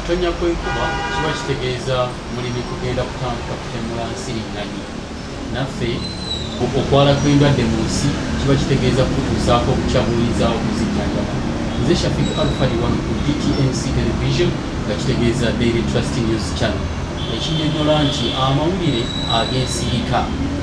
Okutonnya kw'enkuba kiba kitegeeza mulimi kugenda kutandika kutemula nsiringanyi. Naffe okwala kw'endwadde mu nsi kiba kitegeeza kukutuusaako butya bw'oyinza okuzijjanjaba. Nze Shafik Alfadi wano ku DTNC Television nga kitegeeza Daily Trust News Channel ekinnyonnyola nti amawulire ag'ensiika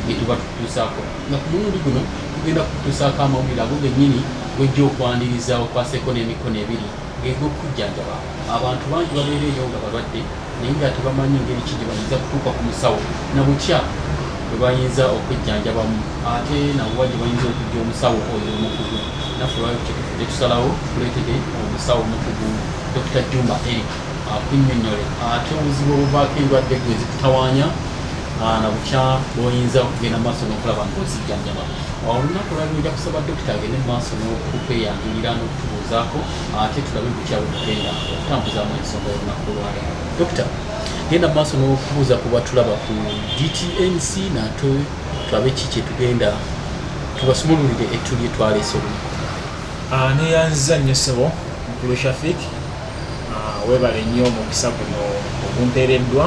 ge tuba tukutuusaako nga ku mulundi guno tugenda kukutuusaako amawulire ago gennyini g'ojja okwaniriza okwaseeko n'emikono ebiri geg'okujjanjaba. Abantu bangi babeera eyo nga balwadde naye nga tebamanyi ngeri ki gye bayinza kutuuka ku musawo na butya bwe bayinza okwejjanjabamu ate nawa gye bayinza okujja omusawo oyo omukugu. Naffe olwaleero kyetuvudde tusalawo tukuleetedde omusawo omukugu Dr. Jumba Eric akunnyonnyole ate obuzibu obuvaako endwadde gwe zikutawaanya na butya bw'oyinza okugenda mu maaso n'okulaba ng'ozijjanjaba. Olunaku olwaleero nja kusaba dokita agende mu maaso n'okukweyanjulira n'okutubuuzaako ate tulabe butya bwe tugenda okutambuzaamu ensonga y'olunaku olwaleero. Dokita, genda mu maaso n'okubuuza ku batulaba ku DTNC nate tulabe ki kye tugenda tubasumululire ettu lye twaleese olunaku olwaleero. Neyanziza nnyo ssebo mukulu Shafik, weebale nnyo omukisa guno ogumpeereddwa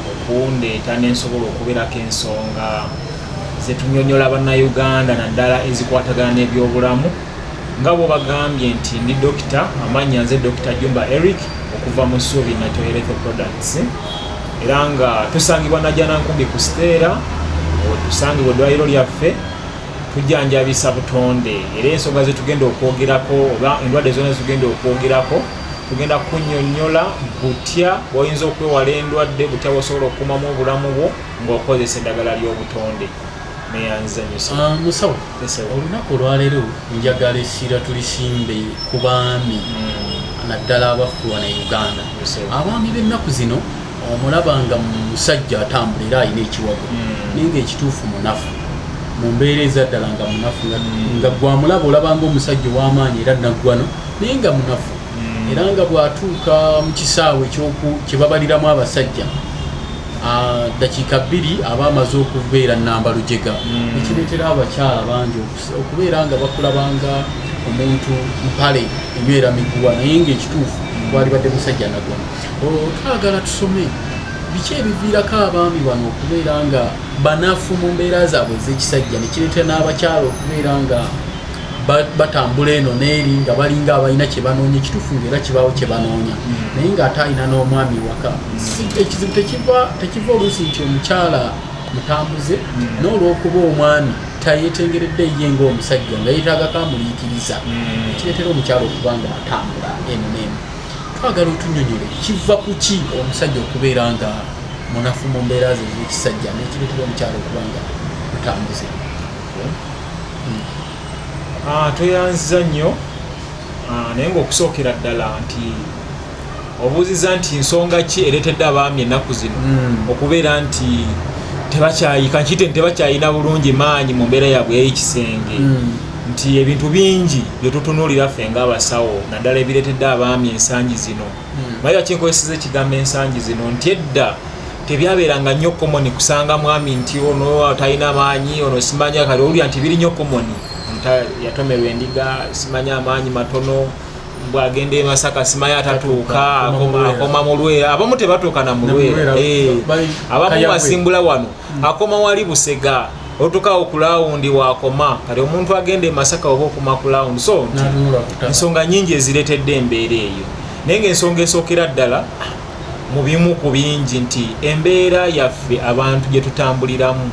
okundeeta nensobola okubeerako ensonga zetunyonyola bannayuganda naddala ezikwatagana n'ebyobulamu. Nga bw'obagambye nti ndi dokita, amannya nze Dr. Jumba Eric okuva mu Ssuubi Natural Health Products, era nga tusangibwa Najjanankumbi ku Siteera, tusangibwa eddwaliro lyaffe, tujjanjabisa butonde. Era ensonga zetugenda okwogerako oba endwadde zonna zetugenda okwogerako, tugenda kunnyonnyola butya bw'oyinza okwewala endwadde, butya bw'osobola okukuumamu obulamu bwo ng'okozesa eddagala ly'obutonde. Neyanziza nnyo ssebo. Musawo, olunaku olwaleero njagala essira tulisimbe ku baami, naddala abaffe wano e Uganda. Abaami b'ennaku zino omulaba nga musajja atambula era alina ekiwago, naye ng'ekituufu munafu mu mbeera ezaddala, nga munafu nga gwamulaba olaba nga omusajja ow'amaanyi era naggwano, naye nga munafu. Era nga bw'atuuka mu kisaawe kye babaliramu abasajja, dakiika 2 aba amaze okubeera namba lujega, ekireetera abakyala bangi okubeera nga bakulabanga omuntu mpale enywera miguwa, naye ng'ekituufu gwalibadde musajja nagwano. Twagala tusome biki ebiviirako abaami bano okubeera nga banafu mu mbeera zaabwe ez'ekisajja, nekireetera n'abakyala okubeera nga batambula eno n'eri nga balinga abalina kye banoonya, ekituufu ng'era kibaawo kye banoonya, naye ng'ate alina n'omwami waka. Ekizibu tekiva oluusi nti omukyala mutambuze, n'olw'okuba omwami tayeetengeredde ye ng'omusajja nga yeetaagako amuliikiriza, ekireetera omukyala okuba nga atambula eno n'eno. Twagala otunnyonnyole kiva ku ki omusajja okubeera nga munafu mu mbeera ze ez'ekisajja n'ekireetera omukyala okuba nga mutambuze. Tweyanziza nnyo, naye ng'okusookera ddala nti obuuziza nti nsonga ki ereetedde abaami ennaku zino okubeera nti tebakyayika, nkiyite nti tebakyayina bulungi maanyi mu mbeera yaabwe ey'ekisenge, nti ebintu bingi bye tutunuulira ffe ng'abasawo naddala ebireetedde abaami ensangi zino. Naye lwaki nkozeseza ekigambo ensangi zino? Nti edda tebyabeeranga nnyo common kusanga mwami nti ono talina maanyi, ono simanya. Kati owulira nti biri nnyo common, yatomerwa endiga, simanya amaanyi matono, bwagenda e Masaka simanya atatuuka, akoma mu Lwera. Abamu tebatuuka na mu Lwera, abamu basimbula wano, akoma wali Busega, otukawo ku lawundi wakoma. Kati omuntu agenda e Masaka oba okoma ku lawundi. So nti ensonga nyingi ezireetedde embeera eyo, naye ngaensonga esookera ddala mu bimu ku bingi nti embeera yaffe abantu gye tutambuliramu,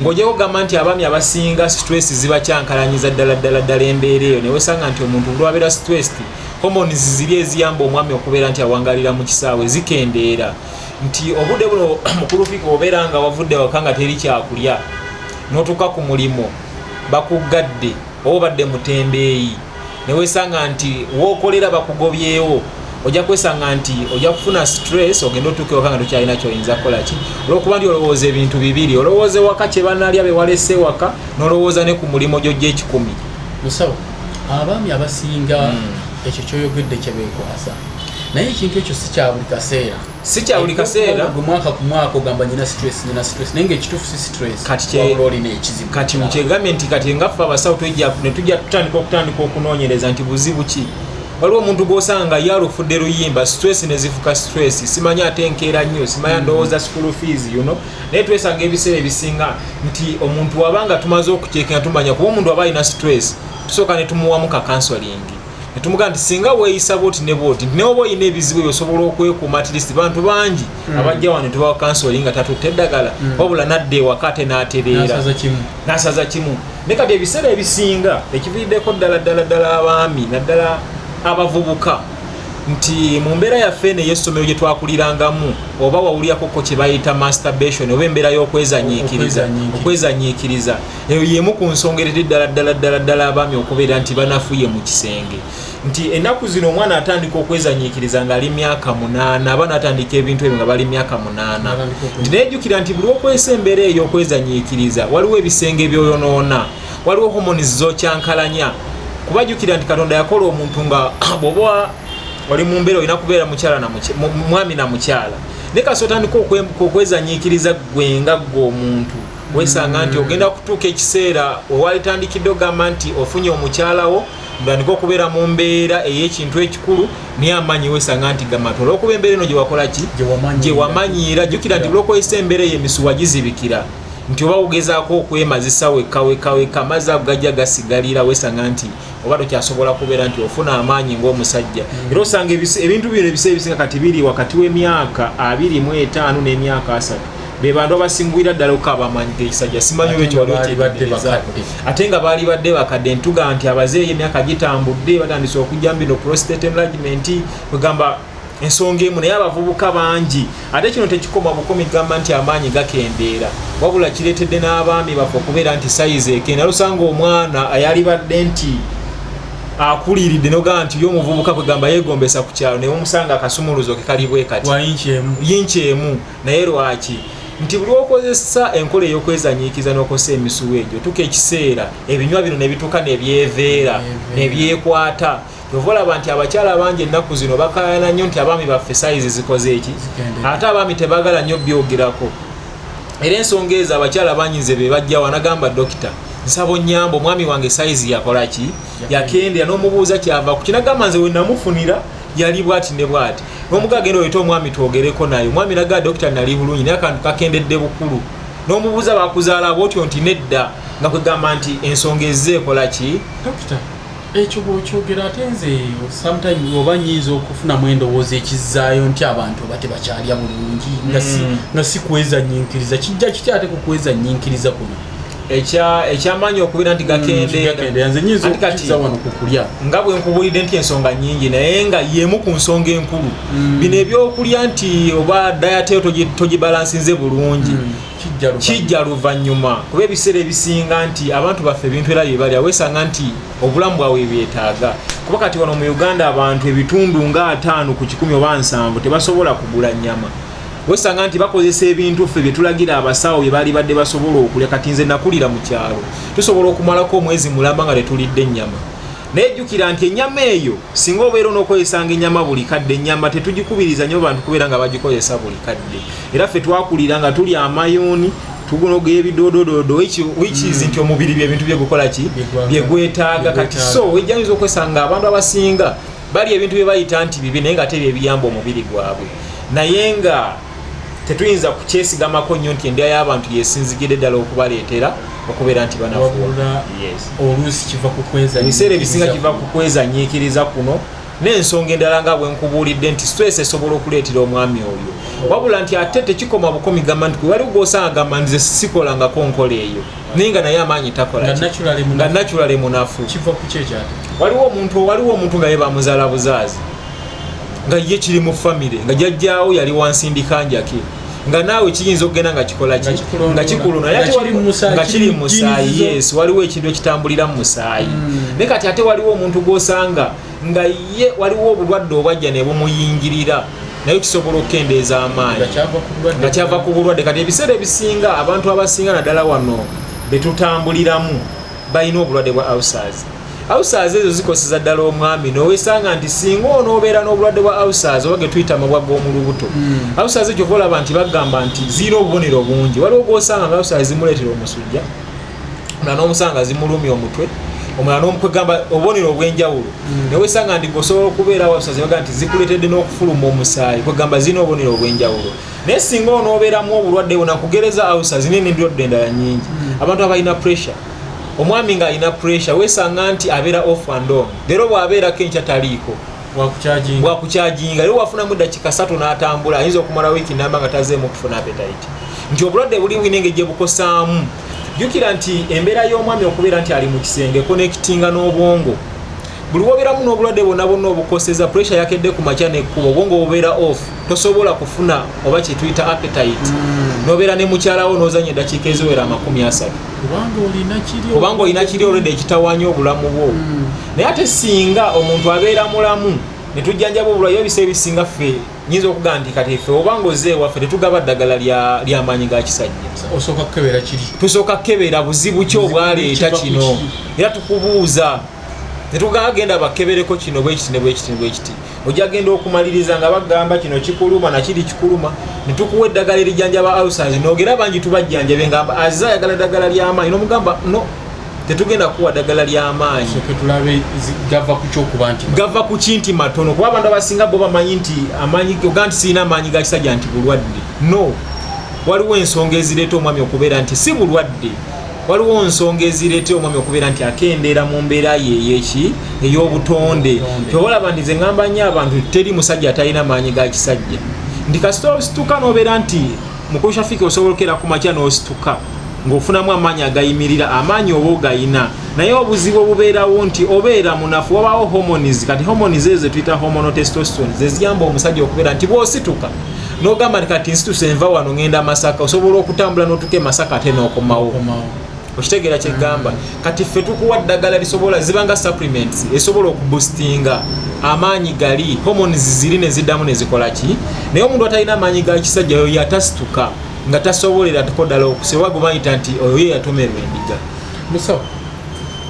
ng'ogyeko kugamba nti abaami abasinga stress zibakyankalanyiza ddala ddala ddala embeera eyo, newesanga nti omuntu lwabeera stressed, hormones ziri eziyamba omwami okubeera nti awangalira mu kisaawe zikendeera. Nti obudde buno mukulu Fika obeera nga wavudde waka nga teri kyakulya, n'otuuka ku mulimu bakuggadde, oba obadde mutembeeyi, newesanga nti wookolera bakugobyewo, ojja kwesanga nti ojja kufuna stress, ogenda otuuka ewaka nga tokyalina kyoyinza kukola ki, olwokuba nti olowooza ebintu bibiri: olowooza ewaka kye banalya bewalese ewaka, n'olowooza ne ku mulimu gyojja ekikumi. Musawo, abaami abasinga ekyo kyoyogedde kye beekwasa, naye ekintu ekyo si kya buli kaseera. Si kya buli kaseera. Gwe mwaka ku mwaka ogamba nyina stress, nyina stress, naye ngaekituufu si stress. Kati wabula olina ekizibu. Kati kyegambye nti kati ngaffe abasawo twejja ne tujja tutandika okutandika okunoonyereza nti buzibu ki. Waliwo omuntu gw'osanga nga ye alufudde luyimba, stress ne zifuka stress, simanyi ate enkeera nnyo, simanya ndowooza school fees. Naye twesanga ebiseera ebisinga nti omuntu wabanga tumaze okucekinga, tumanya kuba omuntu aba alina stress, tusooka ne tumuwamu ka counseling ne tumugamba nti singa weeyisa bwoti ne bwoti, nti naye oba olina ebizibu ebyo osobola okwekuuma. At least bantu bangi abajja wano tubawa counseling nga tatutte eddagala, wabula nadda ewaka ate n'atereera. N'asaza kimu. N'asaza kimu. Naye kati ebiseera ebisinga ekiviiriddeko ddala ddala ddala abaami, naddala abavubuka, nti mu mbeera yaffe eno ey'essomero gye twakulirangamu, oba wawulyakoko kye bayita masturbation oba embeera y'okwezanyiikiriza. Okwezanyiikiriza. Okwezanyiikiriza eyo y'emu ku nsonga eretedde ddala ddala ddala ddala abaami okubeera nti banafuye mu kisenge, nti ennaku zino omwana atandika okwezanyiikiriza ng'ali myaka 8, aba n'atandika ebintu ebyo nga bali myaka 8. Batandika Nti nejjukira nti buli okozesa embeera ey'okwezanyiikiriza, waliwo ebisenge byoyonoona, waliwo hormones zokyankalanya, kuba jjukira nti Katonda yakola omuntu nga bw'oba oli mu mbeera olina kubeera mukyala na mwami na mukyala, naye kasi otandika okwezanyiikiriza gwe nga ggwe omuntu, wesanga nti ogenda kutuuka ekiseera wewalitandikidde ogamba nti ofunye omukyala wo, mutandika okubeera mu mbeera ey'ekintu ekikulu, naye amaanyi wesanga nti gamata olwokuba embeera eno gye wakola ki? Gye wamanyiira. Gye wamanyiira. Jjukira nti lwokozesa embeera eyo, emisuwa gizibikira, nti oba ogezaako okwemazisa wekka wekka wekka, amazzi ago gajja gasigalira, wesanga nti oba tokyasobola kubeera nti ofuna amaanyi ng'omusajja. Era osanga ebintu bino ebiseera ebisinga kati biri wakati w'emyaka 25 n'emyaka 30, be bantu abasingwira ddala okukaaba amaanyi g'ekisajja. Simanyi oba ekyo Ate nga waliwo baali badde kyetegerezaako. bakadde. Ate nga baali badde bakadde. Ntuga nti abazeeyi emyaka gitambudde, batandise okujja mu bino prostate enlargement, kwegamba ensonga emu. Naye abavubuka bangi, ate kino tekikoma bukomi gamba nti amaanyi gakendeera, wabula kireetedde n'abaami baffe okubeera nti sayizi ekenda. Lusanga omwana ayalibadde nti akuliridde nogamba nti ye omuvubuka, kwegamba yeegombesa ku kyalo, naye omusanga akasumuluzo ke kali bwe kati. Wa inchi emu. Yinki emu. Naye lwaki? Nti buli okozesa enkola ey'okwezanyiikiza n'okozesa emisuwa egyo, tuka ekiseera ebinywa bino ne bituuka nebyeveera, nebyekwata. Kyova olaba nti abakyala bangi ennaku zino bakayana nnyo nti abaami baffe sayizi zikoze eki? Zikendedde. Ate abaami tebagala nnyo byogerako, era ensonga ezo abakyala bangi nze be bajja wanagamba, "Dokita, nsaba onnyamba, omwami wange sayizi yakola ki? Yakendera." N'omubuuza kyava ku kinagamba, "Nze we namufunira yali bwati ne bwati." N'omuga, "Genda oyite omwami twogereko naye." Omwami nagaa, "Dokita, nali bulungi, naye akantu kakendedde bukulu." N'omubuuza, "Bakuzaala bwotyo?" Nti, "Nedda." Nga kwegamba nti ensonga ezze ekola ki? Dokita, ekyo bw'okyogera, ate nze sometime oba nyinza okufunamu endowooza ekizzaayo nti abantu oba tebakyalya bulungi, nga si nga si kwezanyinkiriza. Kijja kitya ate ku kwezanyinkiriza kuno? Ekyamaanyi okubeera nti gakendeera. Gakendeera. Nze nyinza Ate kati okukiza wano ku kulya. Nga bwe nkubulidde nti ensonga nnyingi, naye nga yemu ku nsonga enkulu, bino ebyokulya, nti oba diet yo togibalansinze bulungi, Kijja luvannyuma. Kijja luvannyuma, kuba ebiseera ebisinga nti abantu baffe ebintu era bye balya, weesanga nti obulamu bwabwe byetaaga. Kuba kati wano mu Uganda abantu ebitundu nga 50% oba 70 tebasobola kugula nnyama. Wesanga nti bakozesa ebintu ffe bye tulagira abasawo bye baali badde basobola okulya. Kati nze nakulira mu kyalo, tusobola okumalako omwezi mulamba nga tetulidde ennyama, naye jjukira nti ennyama eyo singa obeera onookozesanga ennyama buli kadde, ennyama tetugikubiriza nnyo bantu kubeera nga bagikozesa buli kadde. Era ffe twakulira nga tulya amayuuni, tugunoga ebidoodododo, which is nti omubiri byebintu byegukola ki? Byegwetaaga. Kati Byegwetaaga. so wejjayinza okwesanga abantu abasinga bali ebintu bye bayita nti bibi, naye nga ate byebiyamba omubiri gwabwe. Naye nga tetuyinza kukyesigamako nnyo nti endya y'abantu yesinzigidde ddala okubaleetera okubeera nti banafuwa. Wabula oluusi kiva ku kwezanyiikiriza. Ebiseera ebisinga kiva ku kwezanyiikiriza kuno n'ensonga endala nga bwe nkubuulidde nti stress esobola okuleetera omwami oyo. Wabula nti ate tekikoma bukomi gamba nti waliwo gwosanga gamba, "Nze sikolangako nkola eyo," naye nga naye amaanyi takola Nga ki? naturally munafu. Nga naturally munafu. Kiva ku ki ekyate? Waliwo omuntu nga ye bamuzaala buzaazi, nga ye kiri mu famire, nga jjajjaawo yali wansindika njake, nga naawe kiyinza okugenda nga kikola ki? Nga kikulondoola. Nga kikulonda. Naye Nga ate kiri mu musaayi, nga kiri kiri mu mu musaayi. genes zo. Yes, waliwo ekintu ekitambulira mu musaayi. Naye kati ate waliwo omuntu gw'osanga nga ye waliwo obulwadde obwajja ne bumuyingirira, naye kisobola okukendeeza amaanyi. Nga kyava ku bulwadde. Nga kyava ku bulwadde. Kati ebiseera ebisinga abantu abasinga, naddala wano betutambuliramu, balina obulwadde bwa ulcers. Ulcers ezo zikoseza ddala omwami, nowesanga nti singa onoobeera n'obulwadde bwa ulcers oba getuyita amabwa g'omu lubuto, ulcers ekyo olaba nti bagamba nti zirina obubonero bungi. Waliwo gwosanga nga ulcers zimuleetera omusujja, nga n'omusanga zimulumya omutwe, Omulala n'omukwegamba obubonero obw'enjawulo. Newesanga nti osobola okubeera ulcers baga nti zikuleetedde n'okufuluma omusaayi, kwegamba zirina obubonero obw'enjawulo. Naye singa onoobeeramu obulwadde bwona, nkugereza ulcers zirina n'endwadde endala nnyingi. Abantu abalina pressure, omwami ng'alina pressure, weesanga nti abeera off and on. Leero bw'abeerako, enkya taliiko. Bwakukyajinga. Bwakukyajinga. Leero wafunamu ddakiika 3 n'atambula, ayinza okumala wiiki namba nga tazeemu okufuna appetite, nti obulwadde buli bwina engeri gye bukosaamu. Jjukira nti embeera y'omwami okubeera nti ali mu kisenge connectinga n'obwongo. Buli wobeeramu n'obulwadde bwonna bwonna obukoseza, pressure yakedde ku makya nekkuba, obwongo bubeera off, tosobola kufuna oba kyetuyita appetite. Nobeera ne mukyalawo n'ozanya eddakiika eziwera 30. Kubanga olina kiri. Kubanga olina kiri olwedde ekitawaanya obulamu bwo. Naye ate singa omuntu abeera mulamu ne tujjanjaba obulwadde, ebiseera ebisinga ffe nyinza okugamba nti kati ffe oba ng'ozze ewaffe tetugaba ddagala ly'amaanyi ga kisajja. Osooka kukebera kiri. Tusooka kukebera buzibu ki obwaleeta kiva ku kino. ki? Era tukubuuza netugamba genda bakebereko kino bwekiti ne bwekiti ne bwekiti. Ojja genda okumaliriza nga bagamba kino kikuluma nakiri kikuluma, netukuwa eddagala erijjanjaba ulcers. Nogera bangi tubajjanjabe ngamba azze ayagala ddagala ly'amaanyi, nomugamba no, tetugenda kuwa ddagala ly'amaanyi. Sooke tulabe gava ku kyokuba nti gava ku ki nti matono, kuba abantu abasinga bo bamanyi nti amaanyi oga nti sirina amaanyi ga kisajja nti bulwadde. No, waliwo ensonga ezireeta omwami okubeera nti si bulwadde. Waliwo ensonga ezireeta omwami okubeera nti akendeera mu mbeera ye eyeki ey'obutonde. Obutonde. Kyobalaba nti nze ŋŋamba nnyo abantu, teri musajja atalina maanyi ga kisajja, nti kasita osituka n'obeera nti mukulu Shafiki osobola okera ku makya n'osituka ng'ofunamu amaanyi agayimirira, amaanyi oba ogayina. Naye obuzibu obubeerawo nti obeera munafu, wabaawo hormones. Kati hormones ezo zetuyita hormonal testosterone zeziyamba omusajja okubeera nti bw'osituka n'ogamba nti kati nsituse nva wano ŋŋenda Masaka, osobola okutambula n'otuuka e Masaka ate n'okomawo. Komawo. Okitegeera kyegamba? Kati ffe tukuwa ddagala lisobola zibanga supplements esobola okuboostinga amaanyi gali, hormones ziri ne ziddamu ne zikola ki. Naye omuntu atalina amaanyi ga kisajja oyo yatasituka nga tasobolera ko ddala okusewa gwe bayita nti oyo ye yatomerwa endiga. Musawo,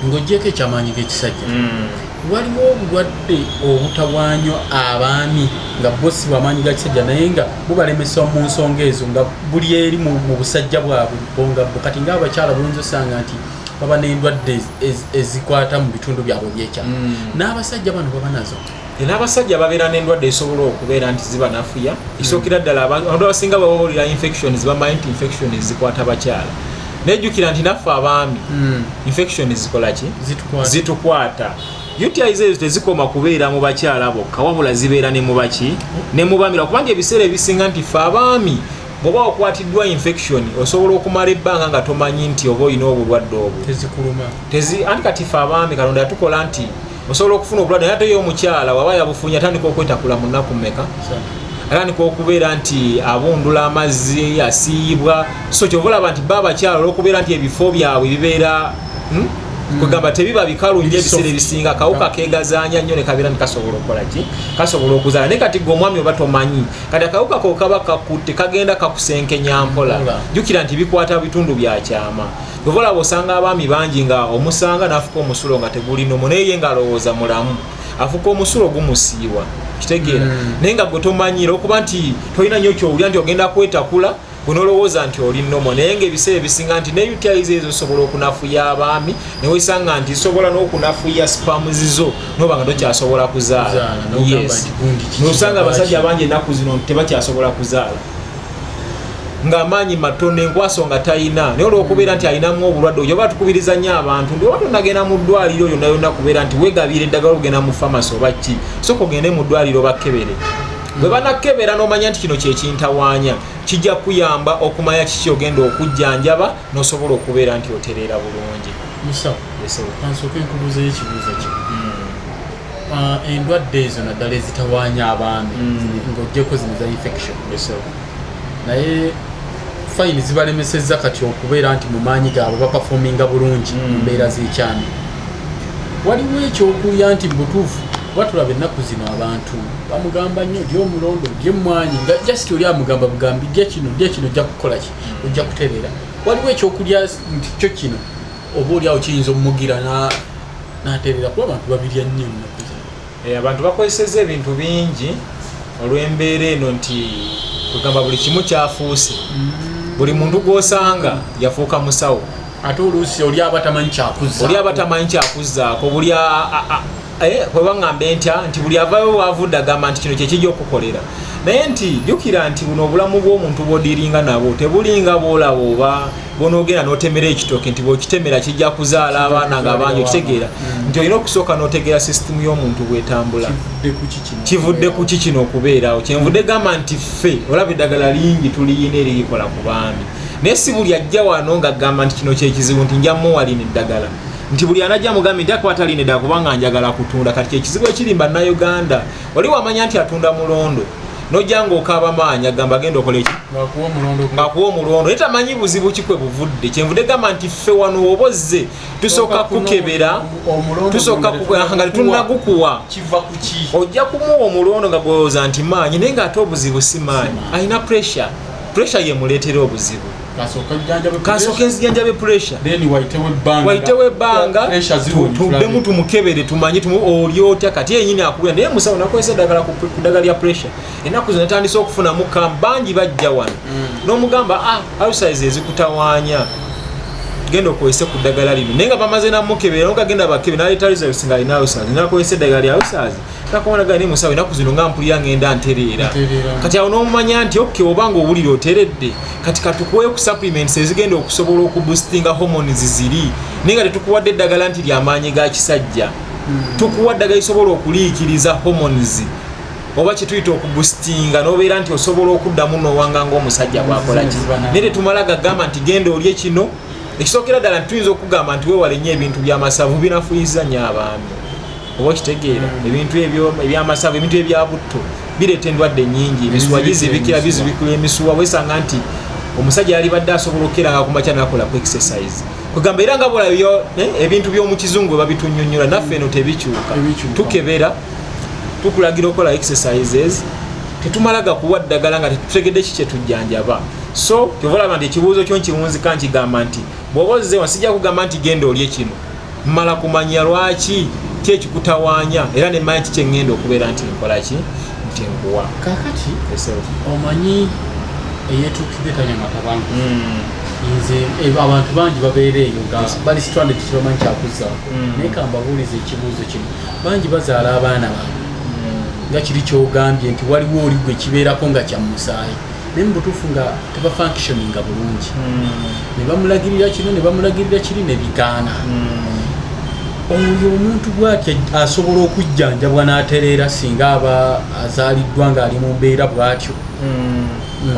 ng'ogyeko ekyamaanyi g'ekisajja, waliwo obulwadde obutawaanywa abaami nga bo si bwamaanyi ga kisajja naye nga bubalemesa mu nsonga ezo, nga buli eri mu busajja bwabwe bo nga bo? Kati ng'abakyala buyinza osanga nti baba n'endwadde ezikwata mu bitundu byabwe ebyekyama, n'abasajja bano baba nazo? N'abasajja babeera n'endwadde esobola okubeera nti zibanafuya. Ekisookera ddala, abantu abasinga bawulira infections bamanyi nti infections zikwata bakyala. Nejjukira nti naffe abaami infections zikola ki? Zitukwata. Zitukwata. UTIs ezo tezikoma kubeera mu bakyala bokka, wabula zibeera ne mu baki, ne mu baami, lwakubanga ebiseera ebisinga nti ffe abaami bw'oba okwatiddwa infection osobola okumala ebbanga nga tomanyi nti oba olina obulwadde obwo. Tezikuluma. Tezi anti kati ffe abaami Katonda yatukola nti osobola okufuna obulwadde, naye ate ye omukyala waba yabufunye atandika okwetakula mu nnaku mmeka, atandika okubeera nti abundula amazzi, asiiyibwa. So kyova olaba nti ba abakyala olwokubeera nti ebifo byabwe bibeera, Kwegamba tebiba bikalu nnyo, Biri ebiseera soft. ebisinga akawuka kegazaanya nnyo ne kabeera nti kasobola okukola ki, kasobola okuzaala. Naye kati gwe omwami oba tomanyi, kati akawuka ko kaba kakutte kagenda kakusenkenya mpola. Mpola. Jjukira nti bikwata bitundu bya kyama. Bweva olaba osanga abaami bangi nga omusanga n'afuka omusulo nga tegulinomo, naye ye ng'alowooza mulamu, afuka omusulo gumusiiwa, kitegeera? Naye nga gwe tomanyira okuba nti tolina nnyo kyowulira nti ogenda kwetakula, gwe nolowooza nti oli normal. Naye ngaebiseera ebisinga nti ne UTIs ezo zisobola okunafuya abaami, newesanga nti zisobola n'okunafuya sperms zo noba nga tokyasobola kuzaala. Kuzaala, n'ogamba Yes. nti gundi kiki Nosanga lwaki? abasajja bangi ennaku zino tebakyasobola kuzaala ng'amaanyi matono, enkwaso nga talina, naye olwokubeera nti alinamu obulwadde. Oyo oba tukubiriza nnyo abantu nti oba tonagenda mu ddwaliro yonna yonna kubeera nti weegabira eddagala ogenda mu famasi oba ki, soka ogende mu ddwaliro bakkebere. Bwe banakkebera n'omanya nti kino kyekintawaanya, kijja kuyamba okumanya kiki ogenda okujjanjaba n'osobola okubeera nti otereera bulungi. Musawo, Yes, sir. kansooke nkubuuzeyo ekibuuzo kino. Endwadde ezo naddala ezitawaanya abaami, ng'oggyeko zino za infection, Yes, sir. naye fine zibalemesezza kati okubeera nti mu maanyi gaabwe baperforminga bulungi mu mbeera z'ekyami, waliwo ekyokulya nti mubutuufu kuba tulaba ennaku zino abantu bamugamba nnyo lya omulondo, lya emmwanyi, nga just oli amugamba bugambi lya kino, lya kino, ojja kukola ki, ojja kutereera. Waliwo ekyokulya nti kyo kino oba oliawo kiyinza omugira n'atereera, kuba abantu babirya nnyo ennaku zino? Abantu bakozesezza ebintu bingi olw'embeera eno nti kugamba buli kimu kyafuuse, buli muntu gw'osanga yafuuka musawo. Ate oluusi oli aba tamanyi kyakuzza, oli aba tamanyi kyakuzzaako. Buli bwe baŋŋamba entya nti buli avaayo waavudde agamba nti kino kyekijja okukolera, naye nti jjukira nti buno obulamu bw'omuntu bw'odiringa nabwo tebulinga bwolaba oba bwonoogenda n'otemera ekitooke nti bw'okitemera kijja kuzaala abaana nga bangi. Okitegeera nti olina okusooka n'otegeera sisitimu y'omuntu bw'etambula, kivudde ku ki kino okubeerawo. Kyenvudde gamba nti ffe olaba eddagala lingi tuliyina erikola ku baami, naye si buli ajja wano ng'agamba nti kino kyekizibu nti nja muwa lino eddagala, nti buli anajja mugambe nti akwata lino eddagala kubanga njagala kutunda. Kati kyekizibu ekiri bannayuganda, oli wamanya nti atunda mulondo, nojja ng'okaaba maanyi, agamba agenda okola eki, ng'akuwa omulondo, naye tamanyi buzibu ki kwe buvudde. Kyenvudde gamba nti ffe wano woba ozze tusooka kukebera, tusooka nga tetunnagukuwa. Ojja kumuwa omulondo nga gwolowooza nti maanyi, naye ng'ate obuzibu si maanyi, alina pressure. Pressure yemuleetera obuzibu. Kasooka enzijanjabe pressure, wayitewo ebbanga tuddemu tumukebere tumanye oli otya. Kati yenyini akubira, naye musawo, nakozesa eddagala ku ddagala lya pressure, ennaku zino natandise okufunamu kam. Bangi bajja wano n'omugamba, ah, ulcers ezikutawaanya, genda okozese ku ddagala lino, naye nga bamaze namukebera, nogagenda bakebe naleeta results nga alina ulcers, nakozesa eddagala lya ulcers, nakomanaga naye musawo, ennaku zino nga mpulira ngenda ntereera. Kati awo n'omumanya nti okay, oba nga owulira oteredde, kati katukuweyo ku supplements ezigenda okusobola okuboostinga hormones ziri, naye nga tetukuwadde eddagala nti lyamaanyi ga kisajja. Tukuwa ddagala lisobola okuliikiriza hormones oba kyetuyita okuboostinga, nobeera nti osobola okuddamu nowanga ngaomusajja bwakola ki. Naye tetumala gagamba nti genda olye kino. Ekisookera ddala nti tuyinza okugamba nti weewale nnyo ebintu byamasavu, binafuyiza nnyo abaami, oba okitegeera. Ebintu ebyo ebyamasavu, ebintu ebya butto bireeta endwadde nyingi, emisuwa gizibikira, bizibikula emisuwa. Wesanga nti omusajja yalibadde asobola okukeeranga ku makya nakola ku exercise, kwegamba era nga bwolabyo ebintu by'omukizungu bwe babitunyonyola, naffe eno tebikyuka. Tukebera, tukulagira okukola exercises, tetumala gakuwa ddagala nga tetutegedde ki kyetujjanjaba. So kyova olaba nti ekibuuzo kyo nkiwunzika, nkigamba nti bw'oba ozzeewa, sijja kugamba nti genda olye kino, mmala kumanya lwaki ki ekikutawaanya, era nemanya ki kyeŋŋenda okubeera nti nkola ki nti nkuwa. Kakati omanyi eyetuukidde tanywa matabangu. Nze abantu bangi babeera eyo nga bali stranded, tebamanyi kyakuzzaako. Naye kambabuuliza ekibuuzo kino: bangi bazaala abaana baabwe nga kiri kyogambye nti waliwo oli gwe kibeerako nga kya musaayi, naye mu butuufu nga tebafunctioninga bulungi, ne bamulagirira kino ne bamulagirira kiri ne bigaana. Oyo omuntu bw'atyo asobola okujjanjabwa n'atereera singa aba azaaliddwa ng'ali mu mbeera bw'atyo?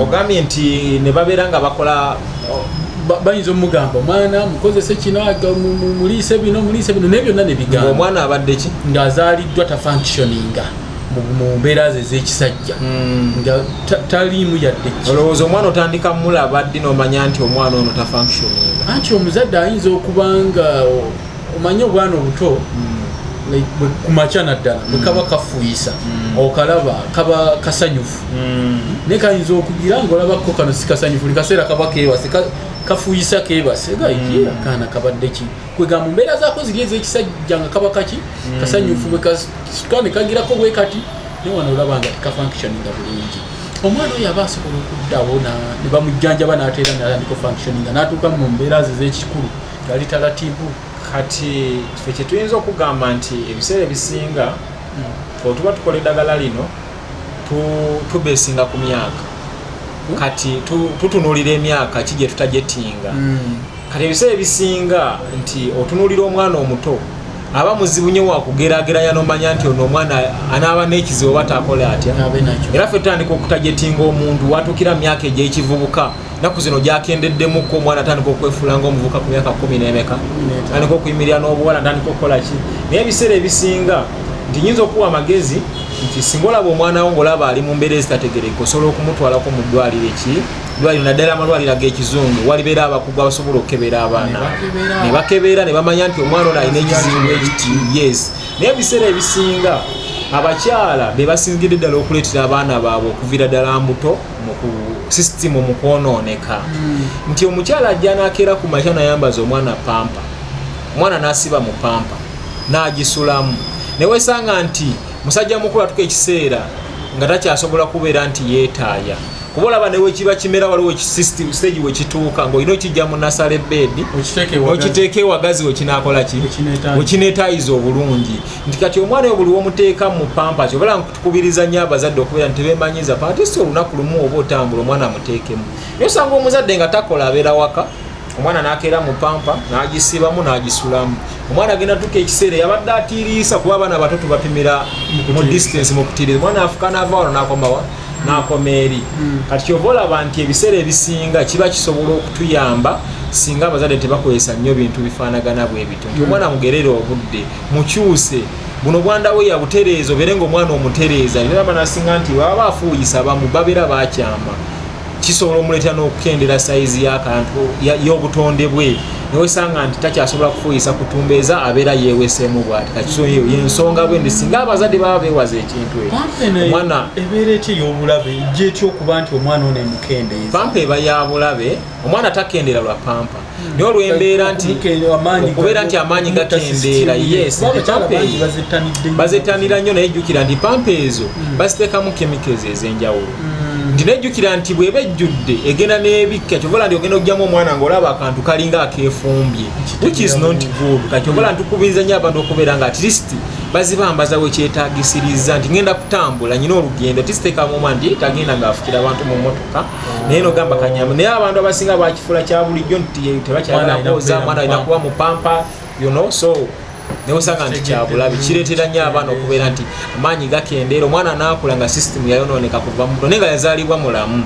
Ogambye nti ne babeera nga bakola Bayinza omugamba omwana mukozese kino, muliise bino, muliise bino, naye byonna ne bigaana. Omwana abadde ki? Ng'azaaliddwa tafunctioninga mu mbeera ze ez'ekisajja, nga taliimu yadde ki. Olowooza omwana otandika mulaba ddi n'omanya nti omwana ono tafunctioninga? Anti omuzadde ayinza okuba nga omanye obwana obuto, like, ku makya naddala bwe kaba kafuuyisa, okalaba kaba kasanyufu, naye kayinza okugira nga olabako kano si kasanyufu, buli kaseera kaba keebase, kafuuyisa keebase, gaiki akaana kabadde ki? Kwegamba mu mbeera zaako ziri ez'ekisajja nga kaba kaki kasanyufu, bwe kasituka ne kagirako bwe kati, naye wano olaba nga tekafunctioninga bulungi. Omwana oyo aba asobola okuddawo ne bamujjanjaba n'ateera n'atandika ofunctioninga n'atuuka mu mbeera ze ez'ekikulu ngaali talatibu? Kati ffe kyetuyinza okugamba nti ebiseera ebisinga otuba tukola eddagala lino tubesinga ku myaka. Kati tutunuulira emyaka ki gye tutajetinga. Kati ebiseera ebisinga nti otunuulira omwana omuto aba muzibu nnyo wakugeraageranya n'omanya nti ono omwana anaaba n'ekizibu oba takola atya. Abe nakyo. Era ffe tutandika okutajetinga omuntu watuukira mu myaka egy'ekivubuka. Naku zino gyakendeddemukko, omwana atandika okwefuula ng'omuvubuka ku myaka 10 n'emeka, atandika okuyimirira n'obuwala, atandika okukola ki. Naye ebiseera ebisinga nti nyinza okuwa amagezi nti singa olaba omwana wo ng'olaba ali mu mbeera ezitategereka, osobola okumutwalako mu ddwaliro, eki ddwaliro, naddala amalwaliro ag'ekizungu, walibeera abakugu abasobola okukebera abaana. Ne bakebera. Ne bakebera ne bamanya nti omwana ono alina ekizibu ekiti. Yes, naye ebiseera ebisinga abakyala be basingidde ddala okuleetera abaana baabwe okuviira ddala mbuto mu ku sisitimu mu kwonooneka, nti omukyala ajja n'akeera ku makya n'ayambaza omwana pamper, omwana n'asiba mu pamper n'agisulamu, ne weesanga nti musajja mukulu atuka ekiseera nga takyasobola kubeera nti yeetaaya. Kuba olaba newe kiba kimera, waliwo stage wekituuka ng'olina okijja mu nursery bed, okiteeka ewagazi wekinaakola ki, wekineetayiza obulungi. Nti kati omwana oyo buli womuteeka mu pampers, obala ntukubiriza nnyo abazadde okubeera nti tebeemanyiza, at least olunaku lumu oba otambula, omwana amuteekemu. Naye osanga omuzadde nga takola, abeera waka, omwana n'akeera mu pamper, n'agisibamu, n'agisulamu. Omwana agenda tuka ekiseera yabadde atiiriisa, kuba abaana bato tubapimira mu distance, mu kutiiriza. Omwana afuka n'ava wano n'akomawa, n'akoma eri. Kati kyova olaba nti ebiseera ebisinga kiba kisobola okutuyamba singa abazadde tebakozesa nnyo bintu bifaanagana bwe bityo, nti omwana mugerere obudde, mukyuse buno bwandawo yabutereeza, obeere nga omwana omutereeza. Era abaana asinga nti baba bafuuyisa, abamu babeera bakyama, kisobola omuleetera n'okukendera sayizi y'akantu y'obutonde bwe, newesanga nti takyasobola kufuuyisa kutumbeeza, abeera yeeweseemu bwati. Kati yensonga bwe ndi, singa abazadde baba beewaza ekintu ekyo, omwana ebeera etya ey'obulabe? Ejja etya okuba nti omwana ono emukendeeza? Pamper eba ya bulabe. Omwana takendeera lwa pamper, naye olw'embeera nti okubeera nti amaanyi gakendeera. Yes, bazettanira nnyo, naye jjukira nti pamper ezo baziteekamu chemicals ez'enjawulo, nti nejjukira nti bw'eba ejjudde egenda n'ebikka. Kyovola nti ogenda okugyamu omwana ng'olaba akantu kalinga akeefumbye, which is not good. Kati kyovola ntukubiriza nnyo abantu okubeera nga at least bazibambaza wekyetagisiriza, nti ngenda kutambula, nyina olugendo, tisiteekamu omwana nti tagenda ng'afukira abantu mu motoka, naye nogamba kanyama. Naye abantu abasinga bakifuula kya bulijjo nti tebakyagala kwoza, mwana alina kuba mu pamper, so newosanga nti kyabulabe, kireetera nnyo abaana okubeera nti amaanyi gakendeera, omwana naakula nga sisitemu yayonooneka kuva muto, naye nga yazaalibwa mulamu.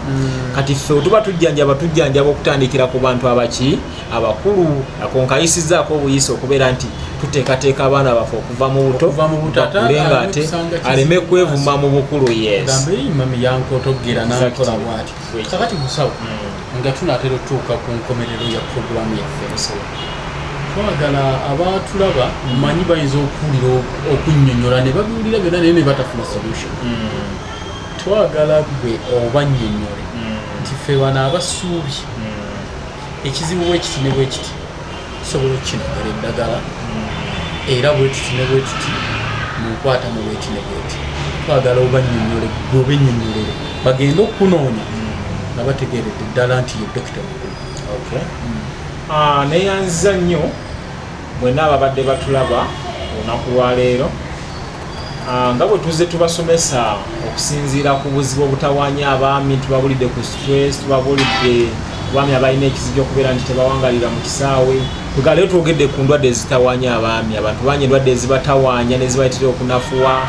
Kati ffe tuba tujjanjaba, tujjanjaba okutandikira ku bantu abaki abakulu. Akonkayisizaako obuyisa okubeera nti tuteekateeka abaana baffe okuva mu buto, bakule nga ate aleme kwevuma mu bukulu. Yes. Mami yankotogera nankola bwati. Kakati musawo, nga tunaatera otutuuka ku nkomerero ya puroguramu yaffe, twagala abatulaba, manyi bayinza okuwulira okunnyonnyola ne babiwulira byonna, naye ne batafuna solution. Twagala gwe obannyonnyole nti ffe bano abasuubi, ekizibu bwe kiti ne bwe kiti tusobola okukinogera eddagala, era bwe tuti ne bwe tuti munkwata mu bweti ne bweti. Twagala obannyonnyole, gwe obennyonnyolere, bagende okunoonya nga bategeeredde ddala nti ye dokita mukulu. Ah, neyanziza nnyo mwenna ababadde batulaba olunaku lwaleero. Nga bwe tuzze tubasomesa okusinziira ku buzibu obutawaanya abaami, tubabulidde ku stress, tubabulidde ku baami abalina ekizibu okubeera nti tebawangalira mu kisaawe. Tuga leero twogedde ku ndwadde ezitawaanya abaami. Abantu bangi endwadde ezibatawaanya nezibaleetera okunafuwa.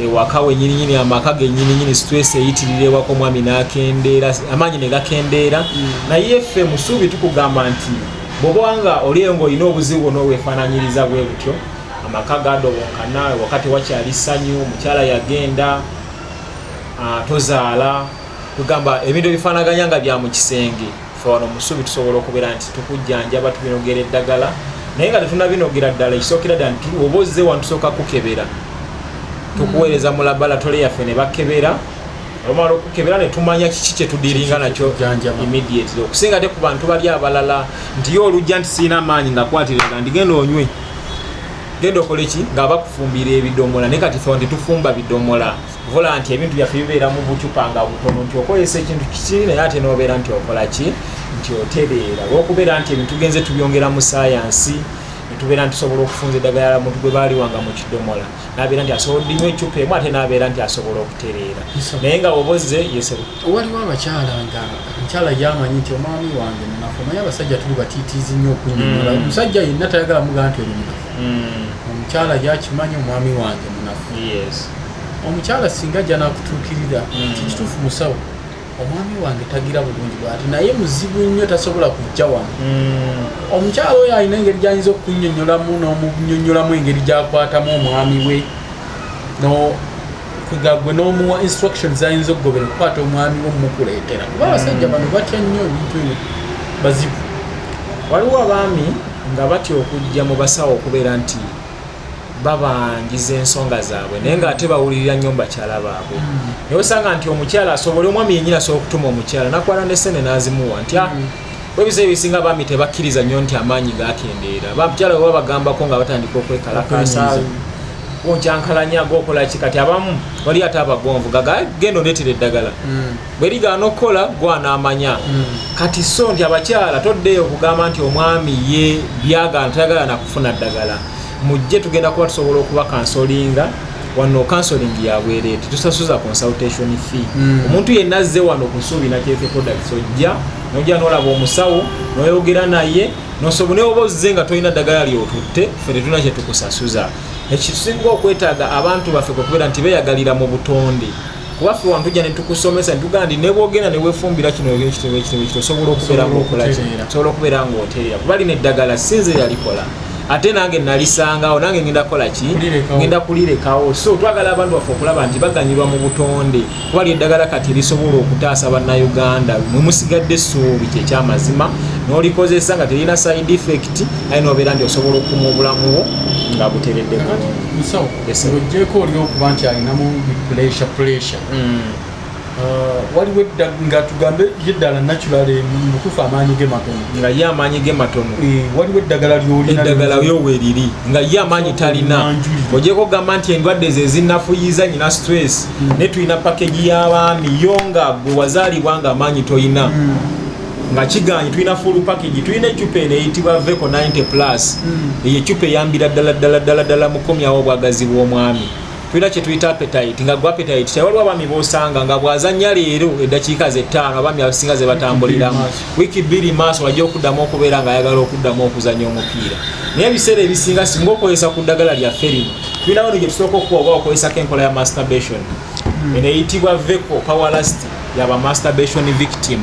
Ewaka wenyininyini, amaka genyininyini, stress eyitirira ewaka, omwami n'akendeera, amaanyi ne gakendeera. Naye ffe musuubi tukugamba nti bw'oba nga oliyo ng'olina obuzibu bwonna obwefaananyiriza bwe butyo, amaka gadobonkana, ewaka tewakyali ssanyu, omukyala yagenda, tozaala, kugamba ebintu ebifaanaganya nga bya mu kisenge, ffe wano musuubi tusobola okubeera nti tukujjanjaba, tubinogera eddagala. Naye nga tetunabinogera ddala, ekisookera ddala nti oba ozze wano tusooka kukebera, tukuweereza mu laboratory yaffe ne bakebera. Olumala okukebera ne tumanya kiki kyetudiringa nakyo Kujjanjaba. immediately, okusinga ate ku bantu bali abalala nti ye olujja nti siina maanyi, nga kwatirira nti genda onywe, genda okole ki, nga bakufumbira ebidomola. Naye kati fe tetufumba bidomola, vola nti ebintu byaffe bibeera mu bucupa nga butono, nti okozesa ekintu kiki, naye ate nobeera nti okola ki, nti otereera, olwokubeera nti ebintu tugenze tubyongera mu sayansi, netubeera nti tusobola okufunza eddagala muntu gwe baaliwanga mu kidomola, nabeera nti asobola odinywa ecupa emu, ate nabeera nti asobola okutereera. Naye nga oboze yese. Waliwo abakyala nga omukyala yamanyi nti omwami wange munafu. Omanyi abasajja tuli batiitiizi nnyo okunyonyola. Omusajja yenna tayagala mugaa nti oli munafu. Omukyala yakimanyi omwami wange munafu. Omukyala singa ajja nakutuukirira nti kituufu musawo, omwami wange tagira bulungi bwati, naye muzibu nnyo, tasobola kujja wano, omukyala oyo alina engeri gyayinza okunyonyolamu n'omunyonyolamu engeri gyakwatamu omwami we, gwe n'omuwa instructions zayinza okugobera okukwata omwami we omukuleetera, kuba abasajja bano batya nnyo ebintu ebyo, bazibu. Waliwo abaami nga batya okujja mu basawo okubeera nti babangiza ensonga zaabwe, naye ng'ate bawulirira nnyo mu bakyala baabwe. Naye osanga nti omukyala asobola, omwami yennyini asobola okutuma omukyala nakwala ne sente n'azimuwa nti ebiseera ebisinga abaami tebakkiriza nnyo nti amaanyi gakendeera. Bamukyala bwe babagambako nga batandika okwekalakaasa. Okwenyiza. Gonkyankalanya, gokola ki? Kati abamu wali ate abagonvu gaga genda ondeetera eddagala, bwe ligaana okukola gwanaamanya. Kati so nti abakyala toddeeyo okugamba nti omwami ye byagaana, tayagala nakufuna ddagala. Mujje, tugenda kuba tusobola okuba counsellinga wano. Counselling yabwereere, tetusasuza consultation fee. Omuntu yenna azze wano ku Suubi Natural Health Products, ojja nojja nolaba omusawo, noyogera naye, nosobola naye oba ozze nga tolina ddagala lyotutte, ffe tetulina kyetukusasuza. Ekitusinga okwetaaga abantu baffe kwe kubeera nti beeyagalira mu butonde, kuba ffe wano tujja ne tukusomesa ne tugamba nti ne bwogenda ne weefumbira kino ekitebe ekitebe kito, osobola okubeera Osobola ng'okola ki? okutereera. Osobola okubeera ng'otereera, kuba lino eddagala sinze yalikola, ate nange nalisangawo, nange ngenda kukola ki? Kulirekawo. Ngenda kulirekawo. So twagala abantu baffe okulaba nti baganyulwa mu butonde, kuba lyeddagala kati erisobola okutaasa Bannayuganda. Mwe musigadde essuubi, kyekyamazima, n'olikozesa nga terina side effect, aye nobeera nti osobola okukuma obulamu bwo nga buteredde Kakati bulungi. musawo, Yes, sir. ng'ogyeko oli okuba nti alinamu pressure pressure, waliwo nga tugambe ye ddala natural mutuufu amaanyi ge matono. Nga ye amaanyi ge matono. Waliwo eddagala lyolina? Eddagala yo weeriri nga ye amaanyi talina. Nanjulire. Ogyeko okugamba nti endwadde ze zinafuyiza nyina stress, naye tulina package y'abaami yo nga gwe wazaalibwa nga amaanyi toyina, nga kiganye, tulina full package. Tulina ecupa eno eyitibwa Veco 90 plus. Eyo ecupa eyambira ddala ddala ddala ddala mukomyawo obwagazi bw'omwami. Tulina kye tuyita appetite, nga gwe appetite tewaliwo. Abaami b'osanga nga bw'azannya leero eddakiika ze 5, abaami abasinga ze batambuliramu maaso. Wiiki 2 maaso wajja okuddamu okubeera ng'ayagala okuddamu okuzannya omupiira. Naye ebiseera ebisinga singa okozesa ku ddagala lyaffe lino, tulina wano gye tusooka okuwa oba okozesako enkola ya masturbation. Eno eyitibwa Veco Powerlast, yaba masturbation victim,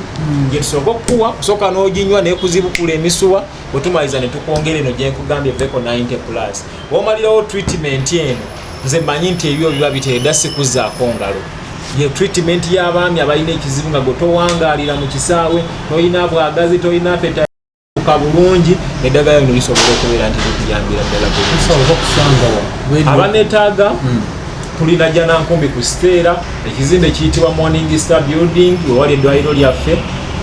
gye tusooka okukuwa. Kusooka n'oginywa nekuzibukula emisuwa, bwetumaliza ne tukwongera eno gyenkugambye, Veco 90 plus. Bwomalirawo treatment eno, nze mmanyi nti ebyo biba biteredda, sikuzaako ngalo. Ye treatment y'abaami abalina ekizibu nga gwe towangaalira mu kisaawe, tolina bwagazi, tolina appetite bulungi, eddagala lino lisobola okubeera nti likuyambira ddala bulungi. Musawo, bakusanga wa? Abanetaaga, tulina Janankumbi ku Siteera, ekizimbe kiyitibwa Morning Star Building, wewali eddwaliro lyaffe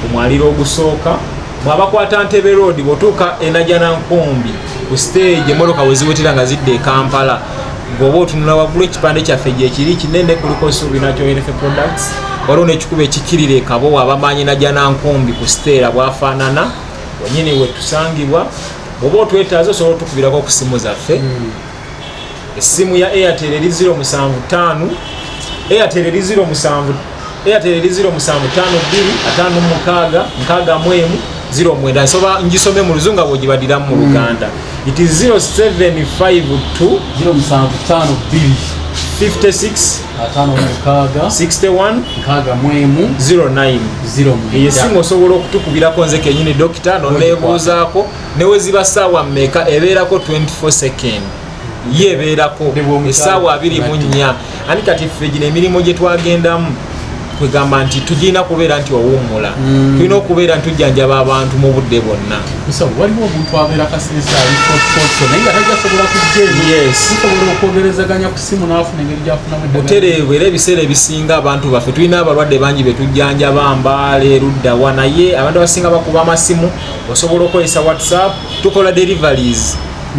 ku mwaliro ogusooka. Mwabakwata Ntebe Road, bw'otuuka eNajanankumbi ku stage, emotoka we ziwetera nga zidda e Kampala, bw'oba otunula waggulu ekipande kyaffe gyekiri kinene, kuliko Suubi Natural Health Products. Waliwo n'ekikubo ekikirira ekabowa, abamanyi Najanankumbi ku Siteera bwafaanana, wenyini wetusangibwa. Bw'oba otwetaaza, osobola otukubirako ku simu zaffe. Essimu ya Airtel eri 075, Airtel eri 07, Airtel eri 0752 56 61 09. Nsoba ngisome mu Luzungu bw'ogibadiramu mu Luganda. It is 0752 0752 56 56 61 61 09. 09. Eyo essimu osobola okutukubirako nze kenyini dokita noneebuuzaako, newe ziba ssaawa mmeka, ebeerako 24 second, ye ebeerako Ne bw'omukyala essaawa 24. Ani kati ffe gino emirimu gye twagendamu kwegamba nti tugirina kubeera nti owummula, tulina okubeera nti tujjanjaba abantu mu budde bwonna. Musawo, waliwo omuntu abeera Kasese, ali Fort naye nga tajasobola kujja eno. Tusobola okwogerezaganya ku simu n'afuna engeri gyafunamu eddagala? Butereevu. Era ebiseera ebisinga abantu baffe, tulina abalwadde bangi betujjanjaba Mbaale, luddawa, naye abantu abasinga bakuba amasimu. Osobola okukozesa WhatsApp, tukola deliveries,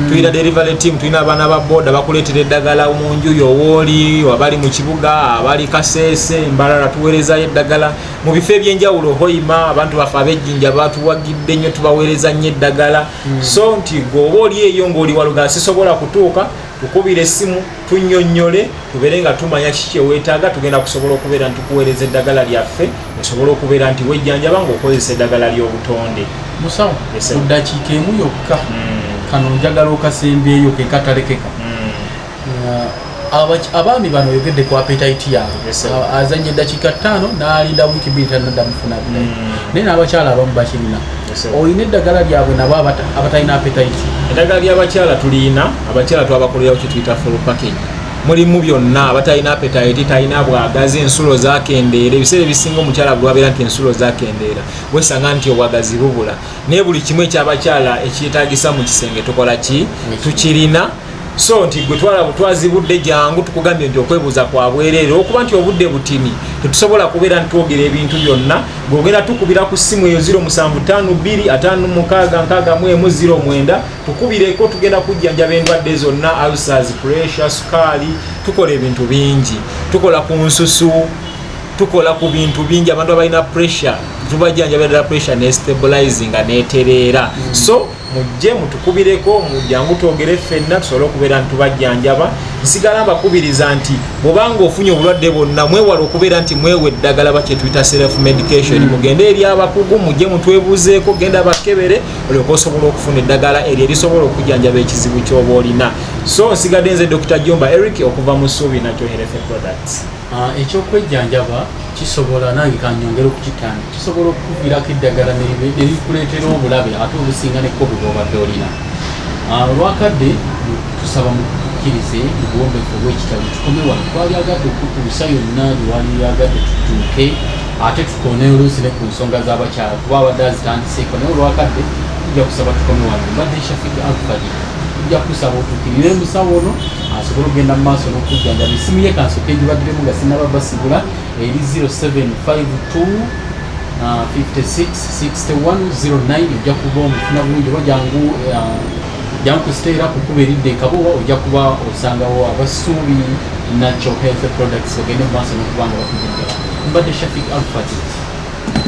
tulina delivery team, tulina abaana ba boda bakuleetera eddagala mu nju yowooli, abali mu kibuga, abali Kaseese, Mbalala, tuweerezayo eddagala mu bifo ebyenjawulo. Hoima, abantu baffe ab'Ejjinja batuwagidde nnyo, tubaweereza nnyo eddagala. So nti gweoba oli eyo ng'oli Walugala, sisobola kutuuka, tukubira essimu, tunnyonnyole, tubeere nga tumanya kiki kyeweetaaga, tugenda kusobola okubeera nti tukuweereza eddagala lyaffe, osobole okubeera nti wejjanjaba ng'okozesa eddagala ly'obutonde. Musawo, Yes, sir. mu ddakiika emu yokka, kano njagala okasembyeyo ke katalekeka. Abaami bano oyogedde ku appetite yaabwe. Yes, sir. Azanya eddakiika 5 n'alinda wiiki 2 tanadda mufuna appetite. Naye n'abakyala abamu bakirina. Yes, sir. Olina eddagala lyabwe nabo abatalina appetite? Eddagala ly'abakyala tulina. Abakyala twabakolerawo kyetuyita full package, mulimu byonna. Abatalina appetite, talina bwagazi, ensulo zakendeera. Ebiseera ebisinga omukyala gwabeera nti ensulo zakendeera, wesanga nti obwagazi bubula, naye buli kimu ekyabakyala ekyetagisa mu kisenge tukola ki? Tukirina. So nti gwe twala butwazi budde, jangu tukugambye nti okwebuuza kwa bwereere, okuba nti obudde butini tetusobola kubeera ntwogera ebintu byonna. Gwogenda tukubira ku ssimu eyo 0752566109, tukubireko, tugenda kujjanjaba endwadde zonna, ulcers, pressure, sukaali, tukola ebintu bingi, tukola ku nsusu, tukola ku bintu bingi. Abantu abalina pressure tubajjanjaba ddala pressure ne stabilizing netereera. So mujje mutukubireko, mujangu twogere ffenna tusobole okubeera nti tubajjanjaba. Nsigala mbakubiriza nti bw'obanga ofunye obulwadde bwonna, mwewale okubeera nti mwewa eddagala, bakyetuyita self medication. Mugende eri abakugu, mujje mutwebuuzeeko, genda bakebere olyoka osobola okufuna eddagala eryo erisobola okujjanjaba ekizibu ky'oba olina. So nsigadde nze Dr Jumba Eric okuva mu Suubi Natural Health Products. Ekyokwejjanjaba kisobola, nange kanyongere okukitandika, kisobola okukuviirako eddagala ne likuleetera obulabe ate obusinga ne COVID obadde olina. Olwakadde tusaba mukkirize mu buwombeefu obw'ekitabo tukome wano. Twalyagadde okutuusa yonna gyewalyagadde tutuuke, ate tukone oluusi ne ku nsonga z'abakyala kuba abadde azitandiseeko, naye olwakadde tujja kusaba tukome wano. Mbadde Shafik Alfadi. Tujja kusaba otuukirire musawo ono asobole okugenda mu maaso n'okujjanjaba. Essimu ye kansooke egibagiremu nga sinaba basibula, eri 0752 56 61 09. Ojja kuba omufuna bulungi oba jangu jangu ku Siteera ku kkubo eridda e Kabowa, ojja kuba osangawo Abasuubi Natural Health Products, ogende mu maaso n'okuba nga bakujjanjaba. Mbadde Shafik Alfadi.